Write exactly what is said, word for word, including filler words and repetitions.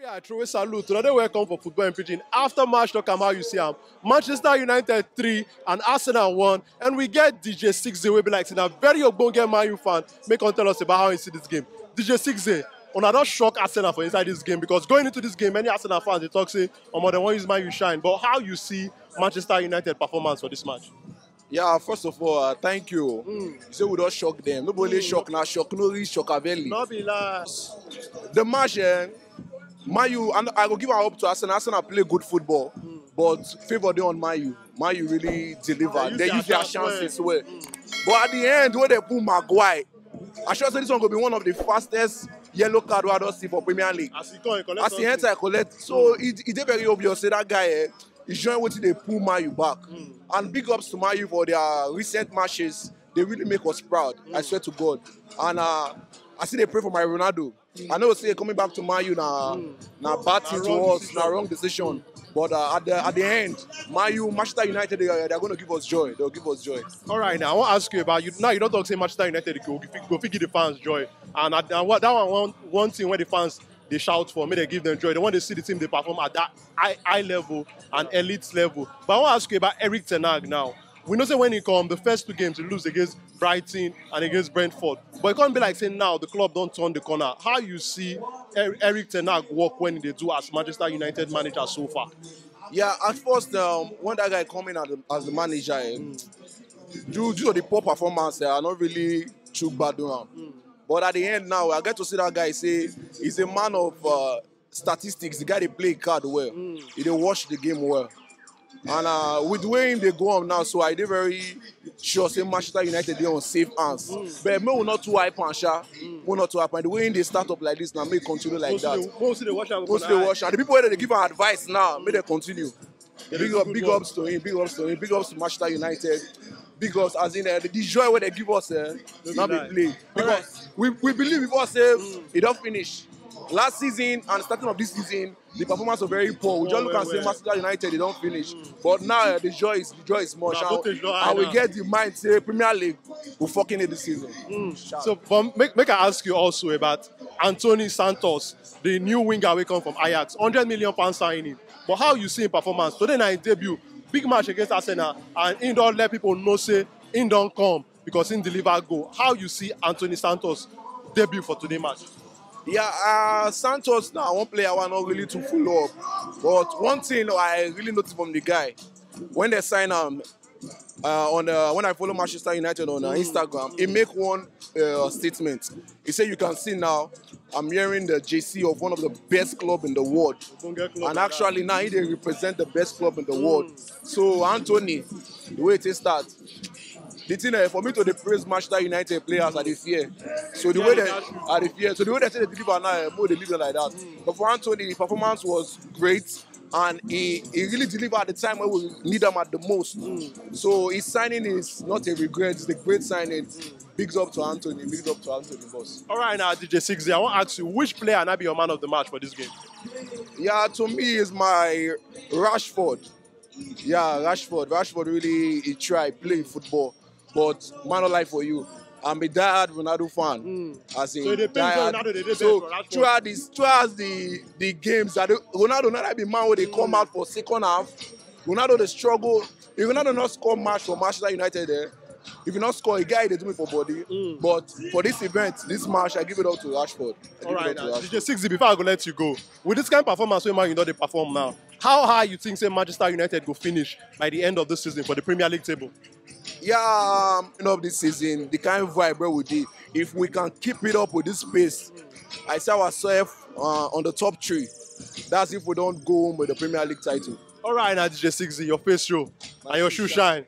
Yeah, I throw a salute. Another welcome for Football in Pidgin. After match, talk am how you see am. Manchester United three and Arsenal one. And we get D J six D wey be like say na very ogbonge Man U fan. Make come tell us about how you see this game. D J six D, una don shock Arsenal for inside this game, because going into this game, many Arsenal fans dey talk say, "Omo, dem wan use Man U shine." But how you see Manchester United performance for this match? Yeah, first of all, uh, thank you. You say we don shock them. Nobody shock now. Shock no reach Shockaveli. No be lie. The match, eh, Man U, and I go give am up to Arsenal. Arsenal play good football, but favour dey on Man U. Man U really deliver. They They use use their their chance chances well. But at the end, when they pull Maguire, I sure say this one go be one of the fastest yellow card wey I don see for Premier League. As he come, he collect As he something. enter, I collect. So it, it dey very obvious say that guy, eh, he join wetin dey pull Man U back. And big ups to Man U for their recent matches. They really make us proud. I swear to God. And uh, I still dey pray for my Ronaldo. I know say coming back to Man U na na bad thing to wrong us, na wrong decision. But uh, at the at the end, Man U, Manchester United, they are, they are going to give us joy. They'll give us joy. All right, now I wan ask you about you. Now you don talk say Manchester United go go fit give the fans joy, and, at- and what, that one one one thing wey the fans dey shout for, make dem give them joy. They want to see the team dey perform at that high high level and elite level. But I wan ask you about Eric Ten Hag now. We know say when he come, the first two games he lose against Brighton and against Brentford. But it come be like say now the club don turn the corner. How you see Er- Eric Ten Hag work when he dey do as Manchester United manager so far? Yeah, at first, um, when that guy come in as the, as the manager, eh, due, due to the poor performance, eh, I not really too bad on him. But at the end now, I get to see that guy say he's a man of uh, statistics. The guy they play card well. He dey watch the game well. And uh, with the way him dey go on now, so I dey very sure say Manchester United dey on safe hands. But make we not too hype and sha. We not too hype. And the way him dey start up like this now, make continue like Most that. of the, most of the watch am Most of the watch and the people wey dey give am advice now, make dem continue. Big up, big ups to him, big ups to him, big ups to Manchester United, big ups as in uh, the joy wey dem give us, uh, not be lie. Play because we, we believe before say e don finish. Last season and starting of this season, the performance was very poor. We just look well, and say well. Manchester United they don finish, but now uh, the joy is the joy is much. Na And, voltage don high and we now. Get the mind say Premier League will fuck in this season. So, but make, make I ask you also about Anthony Santos, the new winger wey come from Ajax, hundred million pound signing. But how you see him performance today? Na him debut, big match against Arsenal, and he don let people know say he don come because he deliver goal. How you see Anthony Santos debut for today match? Yeah, uh, Santos now one player I not really too follow up, but one thing I really noticed from the guy when they sign him uh, on uh, when I follow Manchester United on uh, Instagram, he make one uh, statement. He said you can see now I'm wearing the J C of one of the best club in the world, and actually now he dey represent the best club in the world. So Anthony, the way it is start, the thing uh, for me to dey praise Manchester United players I dey fear. So the way that I dey fear, so the way that they deliver now, uh, more they deliver like that. But for Anthony, the performance was great, and he he really delivered at the time when we need him at the most. So his signing is not a regret; it's a great signing. Bigs up to Anthony. Bigs up to Anthony, boss. All right, now D J six D, I wan ask you which player na be your man of the match for this game? Yeah, to me is my Rashford. Yeah, Rashford. Rashford really he try play football, but man of life for you. I'm a diehard Ronaldo fan. As in So they pay diehard. Ronaldo, they dey So best for Rashford. Throughout this, throughout the the games that they- Ronaldo not be man where they come out for second half. Ronaldo the struggle. If Ronaldo not score match for Manchester United, eh, if you not score, a guy they do me for body. But for this event, this match, I give it up to Rashford. I give All right, it up now, to D J six D, before I go let you go, with this kind of performance wey Man U don dey perform now, how high you think say Manchester United go finish by the end of the season for the Premier League table? Yeah, um, end of this season, the kind of vibe where we did. If we can keep it up with this pace, I see ourselves uh, on the top three. That's if we don't go home with the Premier League title. All right, now D J six D, your face show and your shoe shine.